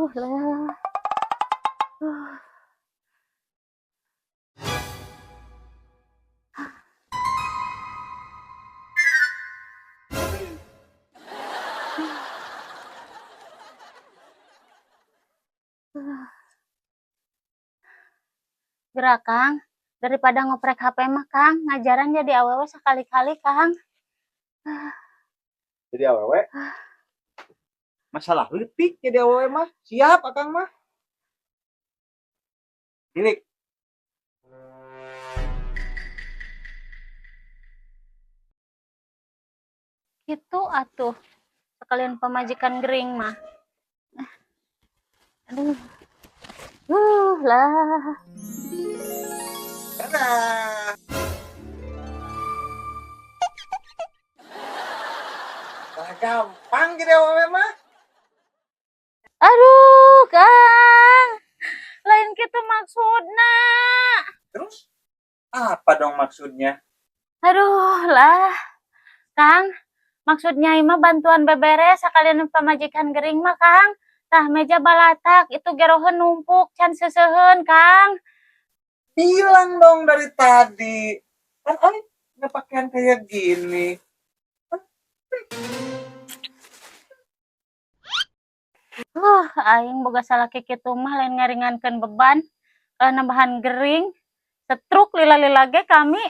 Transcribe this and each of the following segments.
Aduh lah. Gerak, Kang, daripada ngoprek HP mah, Kang, ngajaran jadi awewe sekali-kali, Kang. Jadi awewe. Masalah leutik jadi awewe mah. Siap akang mah. Milik. Gitu atuh. Sekalian pamajikan gering mah. Aduh. Lah. Dadah. Lah, gampang jadi awewe mah. Aduh, Kang. Lain kitu maksudna. Terus apa dong maksudnya? Aduh lah. Kang, maksudnya mah bantuan beberes sekalian pamajikan gering mah, Kang. Tah, meja balatak itu geroheun numpuk can seuseuheun, Kang. Bilang dong dari tadi. Kan Aing nggak pakaian kayak gini. Aing boga salaki kitu mah lain ngaringankeun beban, kalah nambahan gering. Setruk lila-lila ge kami.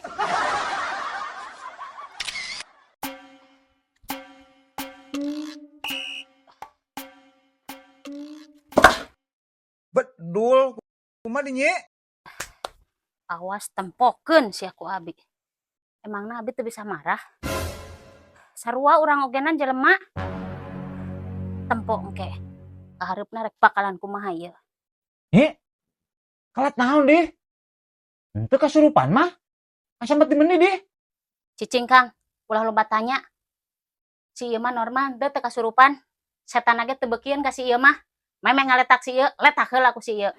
Bedul, kumaha di, Nyi? Awas tempokeun sia ku abi. Emangna abi teu bisa marah? Sarua urang ogenan jelema. Tempo engke. Kahareupna rek bakalan kumaha ieu. Nyi, kalat naon dih? Henteu kasurupan mah. Asa di meuni dih? Cicing, Kang, ulah loba tanya. Si ieu mah normal teu teu kasurupan. Setan ge teu beukieun ka si ieu mah. Memeh ngaletak si ieu, letak heula ku si ieu.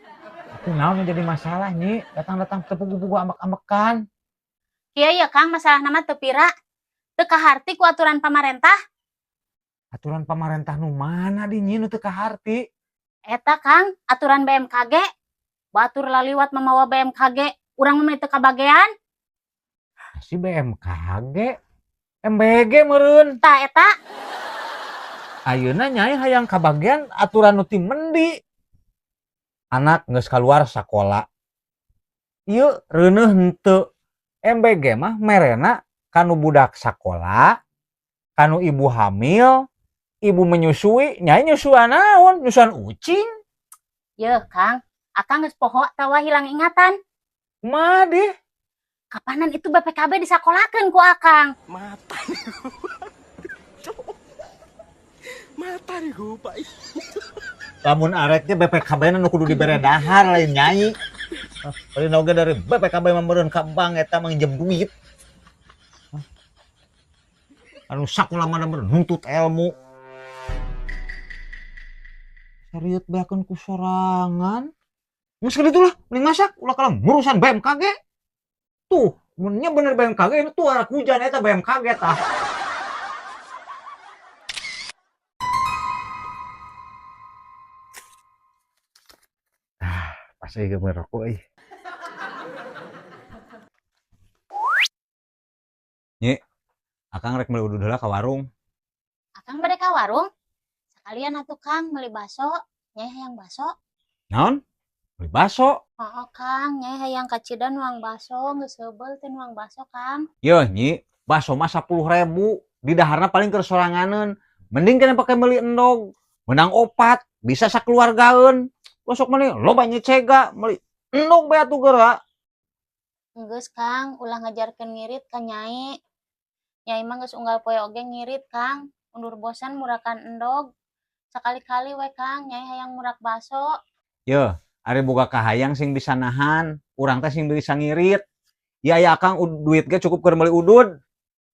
Aku naon yang jadi masalah, Nyi? Datang-datang teu puguh-puguh ambek-ambekan. Kieu ya, Kang, masalahna mah teu pira. Teu kaharti ku aturan pamarentah. Aturan pamarentah nu mana di, Nyi, nu teu kaharti? Eta, Kang, aturan BMKG. Batur laliwat mamawa BMKG, urang mah teu kabagean. Si BMKG, MBG meureun. Tah eta. Ayeuna Nyai hayang kabagean aturan nu ti mendi. Anak geus kaluar sakola. Ieu reuneuh henteu. MBG mah merena kanu budak sakola, kanu ibu hamil, ibu menyusui, Nyai nyusuan naon? Nyusuan ucing. Yeuh, Kang, akang geus poho atawa hilang ingatan? Kumaha dih? Kapanan itu BPKB disakolakeun ku akang? Mata nih. Mata nih gue, Pak. Lamun areknya BPKB na nu kudu dibere dahar lain Nyai. Lain oge dari BPKB mah meureun ka bank eta mah nginjem duit. Anu sakola mah meureun nuntut ilmu. Serius beakeun ku sorangan. Geus kitu lah, mending masak ulah kalah ngurusan BMKG. Tuh, mun nya bener BMKG itu tuh arah hujan eta BMKG tah. Ah, pas euy geus rokok euy. Nyi, akang rek meuli udud heula ka warung. Akang bade ka warung? Sekalian atuh, Kang, meuli baso. Nyai hayang baso. Naon? Meuli baso? Oh, Kang, Nyai hayang kacida nuang baso, geus heubeul teh nuang baso, Kang. Yeuh, Nyi, baso mah 10.000, di daharna paling keur soranganeun. Mending kana pake meuli endog, menang opat, bisa sakeluargaeun. Besok mah loba nyecega, meuli endog bae atuh geura. Geus, Kang, ulah ngajarkeun ngirit ka Nyai. Nyai mah geus unggal poe oge ngirit, Kang. Undur bosan murakan endog. Sakali-kali we, Kang, Nyai hayang murak baso. Yeuh, ari boga kahayang sing bisa nahan, urang teh sing bisa ngirit. Ya ya Kang, duit ge cukup keur meuli udud.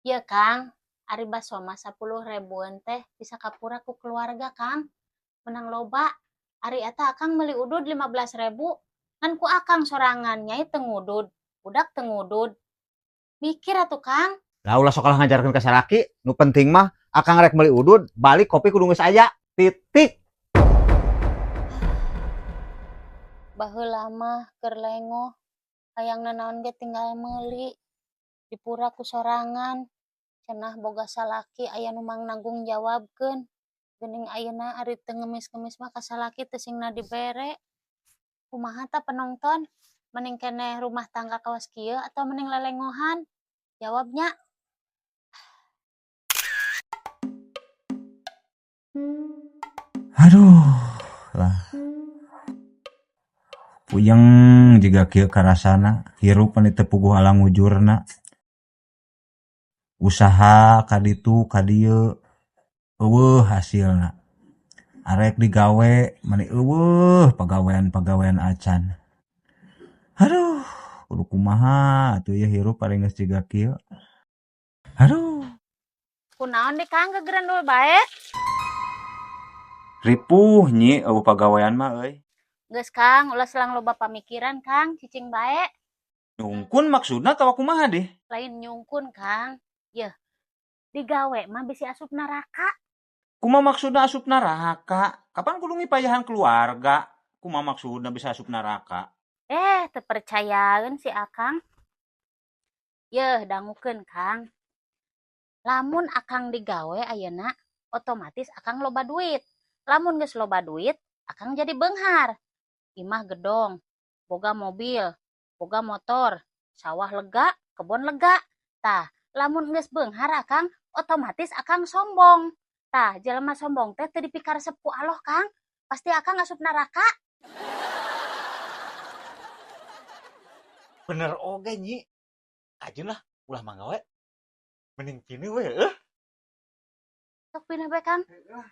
Ieu, Kang, ari baso mah 10 ribuan teh bisa kapura ku keluarga, Kang. Menang loba. Ari eta akang meuli udud 15.000, ngan ku akang sorangan, Nyai teu ngudud, budak teu ngudud. Mikir atuh, Kang. Lah, ulah sok kalah ngajarkeun ka salaki, nu penting mah akang rek meuli udud, balik kopi kudu geus aya. Titik. Baheula mah keur lengoh, hayang nanaon ge tinggal meuli, dipura ku sorangan, cenah boga salaki aya nu manggung jawabkeun. Geuning ayeuna ari teu ngemis-ngemis mah ka salaki teu singna dibere. Kumaha tah penonton? Mending keneh rumah tangga kawas kieu atau mending lelengohan? Jawab nya. Aduh lah. Puyeng jiga kieu karasana, hirup mani teu puguh alangujurna. Usaha ka ditu ka dieu eueuh hasilna. Arek digawe mani eueuh pagawean-pagawean acan. Aduh, kudu kumaha atuh ieu hirup paling geus jiga kieu. Aduh. Kunaon deui Kang gegerendul bae? Ripuh nyi eueuh pagawean mah euy. Geus Kang, ulah selang loba pamikiran Kang, cicing bae. Nyungkun maksudna atawa kumaha deh? Lain nyungkun Kang. Yeuh, digawe mah bisi asup neraka. Kumaha maksudna asup neraka? Kapan kudu ngipayahan keluarga? Kumaha maksudna bisa asup neraka? Teu percayaeun si Akang. Yeuh, dangukeun Kang. Lamun Akang digawe ayeuna, otomatis Akang loba duit. Lamun geus loba duit, Akang jadi beunghar. Imah gedong, boga mobil, boga motor, sawah lega, kebon lega. Tah, lamun geus beunghar Akang, otomatis Akang sombong. Tah, jelema sombong teh teu dipikaresep ku Allah Kang, pasti Akang asup neraka. Bener oge nyi. Kajeun lah, ulah manggawe. Mending kini we heuh. Sok pindah bae Kang. Heeh.